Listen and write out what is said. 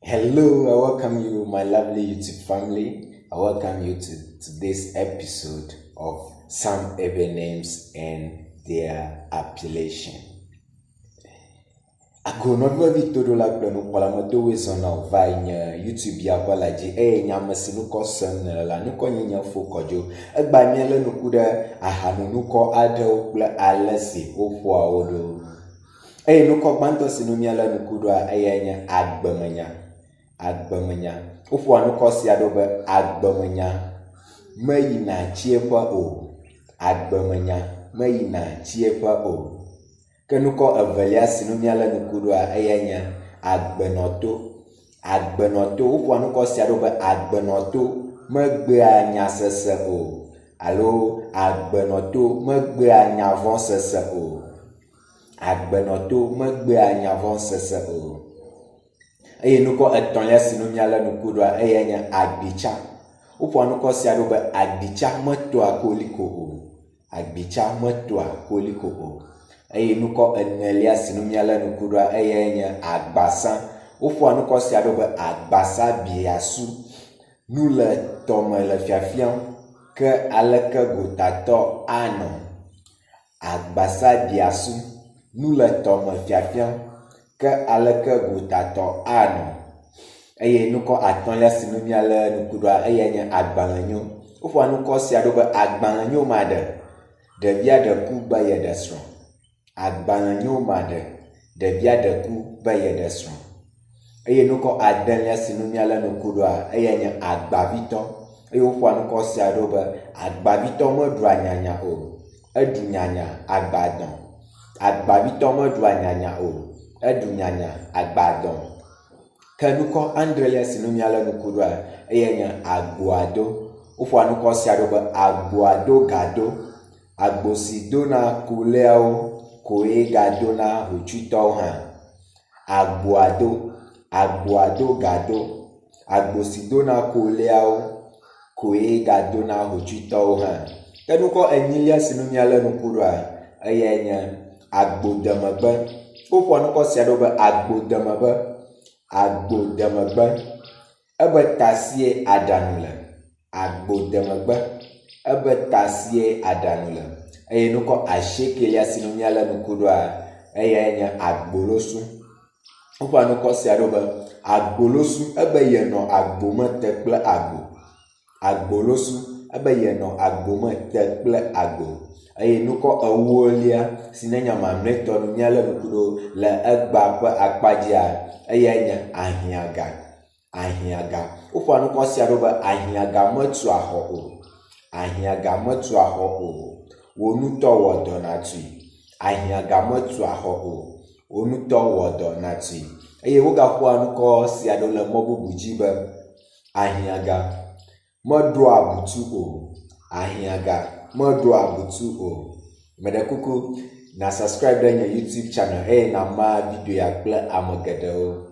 Hello, I welcome you, my lovely YouTube family. I welcome you to today's episode of some Ewe names and their appellation. Ago nɔvi toɖola kple nukpɔla medowoe zɔna o va yi nye YouTube ya ƒe la dzi eye nye ame si nukɔ sem nèle la nukɔ nye nye fo kɔdzo. Egbea míelé ŋku ɖe ahanonukɔ aɖewo kple ale si woƒoa wo ɖo. Eye nukɔ gbãtɔ si nu míalé ŋku ɖoa eyae nye agbemenya. Agbemenya. Woƒoa nukɔ sia ɖo be agbemenya meyina tsieƒe o. Agbemenya meyina tsieƒe o. Ke nukɔ evelia si nu míalé ŋku ɖoa eyae nye agbenɔto. Agbenɔto. Woƒoa nukɔ sia ɖo be agbenɔto megbea nyasese o alo agbenɔto megbea nyavɔsese o. Agbenɔto megbea nyavɔsese o. Eye nukɔ etɔ̃lia si nu míalé ŋku ɖoa eyae nye agbitsa. Woƒoa nukɔ sia ɖo be agbitsa metoa koliko o. Agbitsa metoa koliko o. Eye nukɔ enelia si nu míalé ŋku ɖoa eyae nye agbasa. Woƒoa nukɔ sia ɖo be agbasa biasu. Nu le tɔme le fiafiam ke aleke gotatɔ anɔ? Agbasa biasu. Nu le tɔme fiafiam ke aleke gotatɔ anɔ? Eye nukɔ atɔ̃lia si nu míalé ŋku ɖoa eyae nye agbalẽnyo. Woƒoa nukɔ sia ɖo be agbalẽnyo maɖe. Ɖevia ɖe ku be yeɖe srɔ̃. Agbalẽnyo maɖe. Ɖevia ɖe ku be yeɖe srɔ̃. Eye nukɔ adelia si nu míalé ŋku ɖoa eyae nye agbavitɔ. Eye woƒoa nukɔ sia ɖo be agbavitɔ meɖua nyanya o. Eɖu nyanya agbadɔ. Agbavitɔ meɖua nyanya o. Eɖu nyanya agbadɔ. Ke nukɔ adrelia si nu míalé ŋku ɖoa eyae nye agboado. Woƒoa nukɔ sia ɖo be agboado gado. Agbo si dona kuleawo koe gadona hotsuitɔwo hã. Agboado, agboado gado. Agbo si dona koleawo koe gadona hotsuitɔwo hã. Ke nukɔ enyilia si nu míalé ŋku ɖoa eyae nye agbodemegbe. Woƒoa nukɔ sia ɖo be agbodemegbe. Agbodemegbe. Ebe tasie aɖaŋu le. Agbodemegbe. Ebe tasie aɖaŋu le. Eye nukɔ asiekelia si nu míalé ŋku ɖoa eyae nye agbolosu. Woƒoa nukɔ sia ɖo be agbolosu ebe yenɔ agbo me te kple agbo. Agbolosu ebe yenɔ agbo me te kple agbo. Eye nukɔ ewolia si nye nya mamlɛtɔ nu míalé ŋku ɖo le egbea ƒe akpa dzia eyae nye ahiãga. Ahiãga. Woƒoa nukɔ sia ɖo be ahiãga metua xɔ o. Ahiãga metua xɔ o. Wò ŋutɔ wɔ dɔ nàtui. Ahiãga metua xɔ o. Wò ŋutɔ wɔ dɔ nàtui. Eye wogaƒoa nukɔ sia ɖo le mɔ bubu dzi be ahiãga meɖoa butu o. Ahiãga meɖoa butu o. Meɖe kuku na subscribe ɖe nye YouTube channel eye nama video ya kple ame geɖewo.